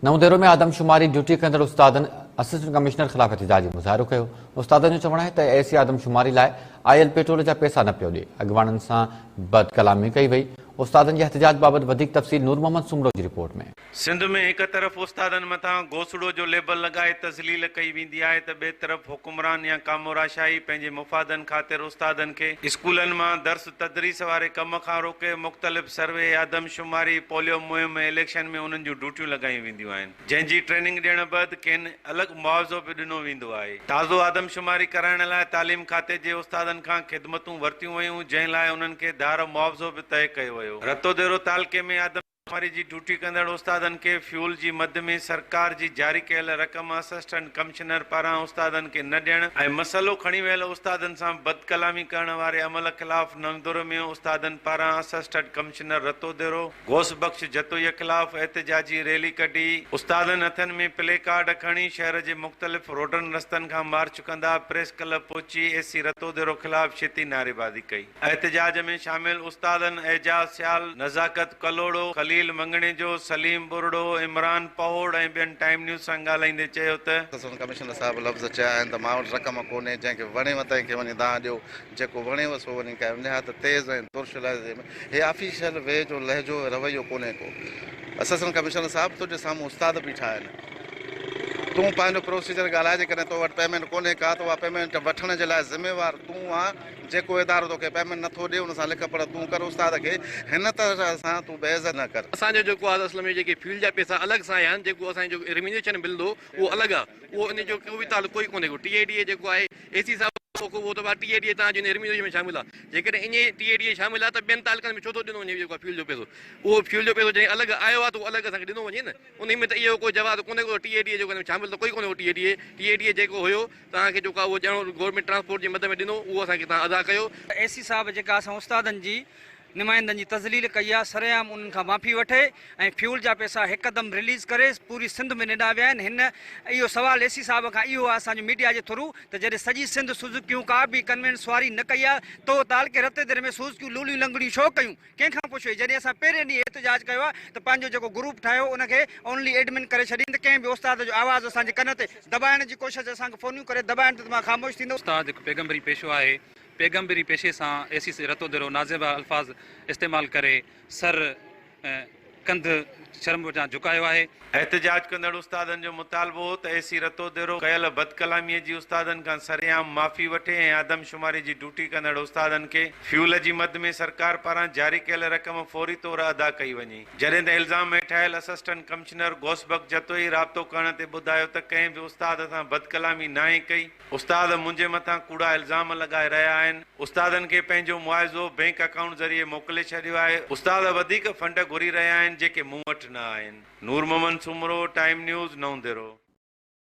نئون ديرو ۾ آدمشماري ڊيوٽي ڪندڙ استادن اسسٽنٽ ڪمشنر خلاف احتجاجي مظاهرو ڪيو. استادن جو چوڻ آهي ته اي سي آدمشماري لاء آيل پيٽرول جا پئسا نه پيو ڏي، اڳواڻن سان بدڪلامي ڪئي وئي. استادن جي احتجاج بابت وڌيڪ تفصيل نور محمد سومرو جي رپورٽ ۾. سنڌ ۾ هڪ طرف استادن مٿان گوسڙو جو ليبل لڳائي تذليل ڪئي ويندي آهي ته ٻئي طرف حڪمران يا ڪاموراشاهي پنهنجي مفادن خاطر استادن کي اسڪولن مان درس تدريس واري ڪم کان روڪي مختلف سروي، آدمشماري، پوليو مهم ۽ اليڪشن ۾ انهن جون ڊيوٽيون لڳايون وينديون آهن جنهن جي ٽريننگ ڏيڻ بعد کين الڳ معاوضو به ڏنو ويندو آهي. تازو آدمشماري ڪرائڻ لاء تعليم کاتي جي استادن کان خدمتون ورتيون ويون جنهن لاء انهن کي ڌار معاوضو به طئي ڪيو ويو. رتوديرو تعلقي ۾ آدم. شماري جي ڊيوٽي ڪندڙ استادن کي فيول جي مد ۾ سرڪار جي جاري ڪيل رقم اسسٽنٽ ڪمشنر پاران استادن کي نه ڏيڻ ۽ مسئلو کڻي ويل استادن سان بدڪلامي ڪرڻ واري عمل خلاف نوندور ۾ استادن پاران اسسٽنٽ ڪمشنر رتوديرو غوث بخش جتوئي خلاف احتجاجي ريلي ڪڍي استادن هٿن ۾ پلي ڪارڊ کڻي شهر جي مختلف روڊن رستن کان مارچ ڪندا پريس ڪلب پهچي اي سي رتوديرو خلاف ڇتي نعريبازي ڪئي. احتجاج ۾ شامل استادن اعجاز سيال، نزاڪت ڪلهوڙو، خليل مڱڻيجو، سليم ٻرڙو، عمران پهوڙ ۽ ٻين ٽائيم نيوز سان ڳالهائيندي چيو ته. اسسٽنٽ ڪمشنر صاحب لفظ چيا آهن ته مان وٽ رقم ڪونهي، جنهن کي وڻيو تنهن کي وڃي دانهن ڏيو، جيڪو وڻيو سو وڃي ڪيو. نهايت تيز ۽ ترش لهجي ۾ هي آفيشل وي جو لهجو ۽ رويو ڪونهي ڪو. اسسٽنٽ ڪمشنر صاحب تنهنجي سامهون استاد بيٺا آهن، تون پنهنجو پروسيجر ڳالهاء، جيڪڏهن تو وٽ پيمينٽ ڪونهي ڪا ته اها پيمينٽ وٺڻ جي لاء ذميوار تون آن. جيڪو ادارو توکي پيمينٽ نٿو ڏي ان سان لک پڙهه تون ڪر استاد کي هن طرح سان تون بي عزت نه ڪر. اسان جو جيڪو آهي اصل ۾ جيڪي فيول جا پيسا الڳ سان آيا آهن جيڪو اسان جو ريميونيشن ملندو اهو الڳ آهي اهو ان جو ڪو به تعلق ڪوئي ڪونهي ڪو ٽي اي ڊي اي جيڪو آهي اي سي صاحب اهو ته ٽي اي ڊي اي تان جو ريميونيشن ۾ شامل آهي جيڪڏهن ائين ٽي اي ڊي اي شامل آهي ته ٻين تعلقن ۾ ڇو ٿو ڏنو وڃي جيڪو آهي فيول جو پيسو اهو فيول جو پيسو جڏهن الڳ آيو آهي ته اهو الڳ اسان کي ڏنو وڃي نه انهي ۾ ته اهو ڪو جواز ڪونهي ڪو ٽي اي ڊي اي جيڪو شامل ته ڪوئي ڪونهي ڪو ٽي اي ڊي اي ٽي اي ڊي اي جيڪو هيو توهان کي جيڪو آهي اهو ڄڻ گورنمينٽ ٽرانسپورٽ جي مد ۾ ڏنو اهو اسان کي توهان ادا ڪيو. اي سي صاحب جيڪا اسان استادن جي نمائندن جي تذليل ڪئي آهي سرعام انهن کان معافي وٺي ۽ فيول جا پئسا هڪدم رليز ڪري پوري سنڌ ۾ ڏنا ويا آهن هن اهو سوال اي سي صاحب کان اهو آهي اسان جو ميڊيا جي ٿرو ته جڏهن سڄي سنڌ سوزوڪيون ڪا به ڪنوينس سواري نه ڪئي آهي تو تعلقي رتيديري ۾ سوزوڪيون لوليون لنگڙيون ڇو ڪيون ڪنهن کان پڇيو جڏهن اسان پهرين ڏينهن احتجاج ڪيو آهي ته پنهنجو جيڪو گروپ ٺاهيو ان کي اونلي ايڊمن ڪري ڇڏين ته ڪنهن به استاد جو آواز اسان جي ڪن تي دٻائڻ جي ڪوشش اسان کي فونيون ڪري دٻائڻ ته مان خاموش ٿيندو استاد هڪ پيغمبري پيشو آهي پيغمبري پيشي سان اي سي سي رتوديرو نازيبا الفاظ استعمال ڪري سر ڪنڌ شرم وچان جهڪايو آهي. احتجاج ڪندڙ استادن جو مطالبو هو ته اي سي رتوديرو ڪيل بدڪلاميء جي استادن کان سرعام معافي وٺي ۽ آدمشماري جي ڊيوٽي ڪندڙ استادن کي فيول جي مد ۾ سرڪار پاران جاري ڪيل رقم فوري طور ادا ڪئي وڃي. جڏهن ته الزام هيٺ آيل اسسٽنٽ ڪمشنر غوث بخش جتوئي رابطو ڪرڻ تي ٻڌايو ته ڪنهن به استاد سان بدڪلامي ناهي ڪئي. استاد منهنجي مٿان ڪوڙا الزام لڳائي رهيا آهن، استادن کي پنهنجو معاوضو بئنڪ اڪائونٽ ذريعي موڪلي ڇڏيو آهي، استاد وڌيڪ فنڊ گهري رهيا آهن جيڪي مون وٽ نه آهن. نور محمد سومرو، ٽائيم نيوز، نئون ديرو.